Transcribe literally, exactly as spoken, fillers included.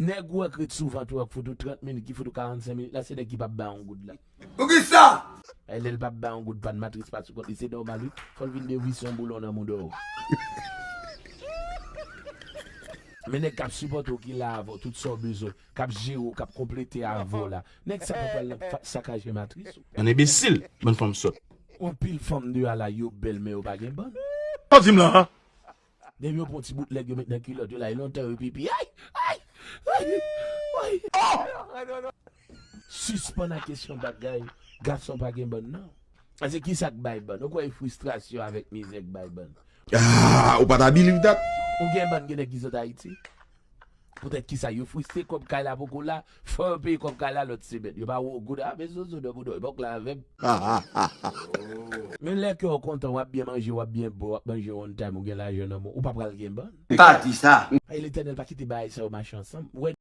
Nèg ou wè k ret sou vant ou, k fout ou trant minit, ki fout ou karannsenk minit la, se nèg ki p ap bay yon goud la. Poukisa? E lè l p ap bay yon goud, pa n matris pa sou kont li, se nòmal wi. Fò l vin devise yon boulon nan mouda w. Men nèg k ap sipòte w ki la avè w, tout sa w bezwen, k ap jere w, k ap konplete avè w la. Nèg sa pa pral nan fa- sakaje matris ou. Yon enbesil, bann fanm sòt. Yon pil fanm deyò a la, yo bèl, men yo pa gen bann. Sa w di m la a? Depi yo pran ti bout lèg yo met nan kilòt yo la, e lontan yo pipi. Ay! Ay! Ay! Ay! Sispann ak kesyon bagay gason pa gen bann nan. Paske kisa k bay bann? Ou kwè e fristrasyon avèk mizè k bay bann? Ah, ou pa ta believe that? Ou gen bann gen nèg ki sot Ayiti. Poutèt kisa yo fristre, kòb kay la poko la, fò yo peye kòb kay la lòt semèn. Yo pa wo goud a, men zozo dò pou dò, bòk la avè m. Men lè kè w kontan, w ap byen manje, w ap byen bwè, w ap manje one time, ou gen lajan nan men w, ou pa pral gen bann. Pa di sa. Ay, Letènèl pa kite bagay sa yo mache ansanm. Ou wè